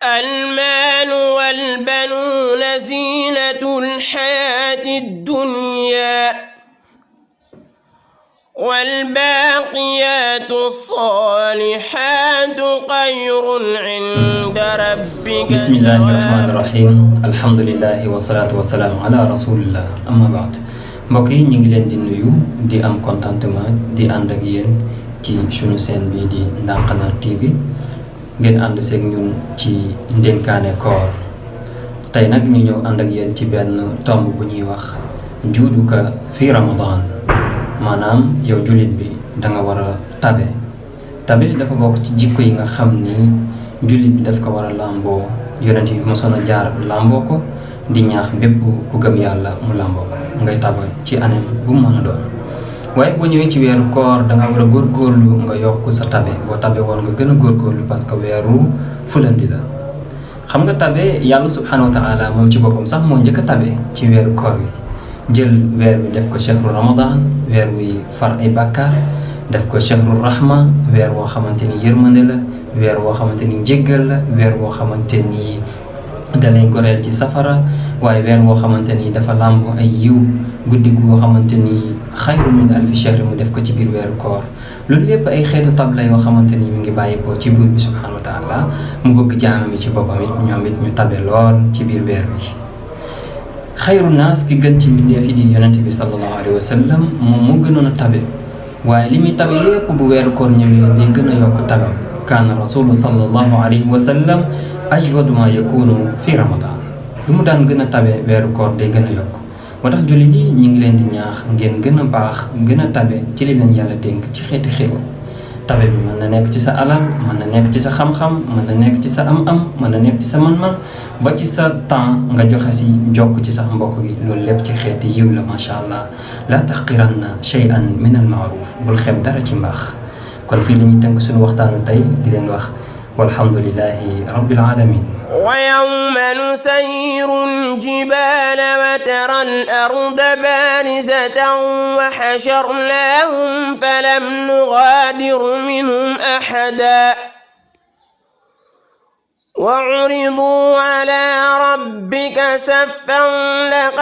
المال والبنون زينة الحياة الدنيا والباقيات الصالحات خير عند ربك. بسم الله الرحمن الرحيم الحمد لله والصلاة والسلام على رسول الله أما بعد mbokk yi ñu ngi leen di nuyu di am contentement di ànd ak yéen ci sunu chaîne bi di Ndankanar TV ngeen ànd seeg ñun ci ndénkaane koor tey nag ñu ñëw ànd ak yéen ci benn tomb bu ñuy wax juuduka fi Ramadan maanaam yow jullit bi da nga war a tabe dafa bokk ci jikko yi nga xam ni jullit bi daf ko war a làmboo yonent bi mosoon a jaar làmboo ko di ñaax bépp ku gëm yàlla mu làmboo ko ngay taba ci anam bu mu mën a doon waaye boo ñëwee ci weeru koor da nga war a góorgóorlu nga yokk sa tabe boo tabe woon nga gën a góorgóorlu parce que weeru fulandi la xam nga tabe yàlla subhanahu wa taala moom ci boppam sax moo njëkk a tabe ci weeru koor wi jël weer bi def ko chahru ramadan weer wuy far ay bàkkaar def ko chahru rahma weer woo xamante ni yërmande la weer woo xamante ni njéggal la weer woo xamante ni dalay goreel ci safara waaye weer woo xamante ni dafa làmbu ay yiw guddi goo xamante ni xayru min alfi shahri mu def ko ci biir weeru koor loolu lépp ay xeetu tab la yoo xamante ni mi ngi bàyyi ko ci buur bi subhanahu wa taala mu bëgg jaamam yi ci boppam it ñoom it ñu tabe lool ci biir weer bi xayru naas ki gën ci mbindeef yi di yonente bi sallallahu alayhi wa sallam moom moo gënoon a tabe waaye li muy tabe yépp bu weeru koor ñëwee day gën a yokk tabam kaana rasulu sallallahu alayhi wa sallam ajwadu ma yakunu fi ramadan lu mu daan gën a tabe weeru koor day gën a yokk moo tax jullit yi ñu ngi leen di ñaax ngeen gën a baax gën a tabe ci li leen yàlla dénk ci xeeti xéwal tabe bi mën na nekk ci sa alal mën na nekk ci sa xam-xam mën na nekk ci sa am-am mën na nekk ci sa man-man ba ci sa temps nga joxe si jokk ci sax mbokk gi loolu lépp ci xeeti yiw la macha allah la taqiranna shay'an min al maaruf bul xeeb dara ci mbaax kon fii la ñuy tënk suñu waxtaanu tey di leen wax walhamdulillahi rabbil alamin ويوم نسير الجبال وترى الأرض بارزة وحشرناهم فلم نغادر منهم أحدا وعرضوا على ربك صفا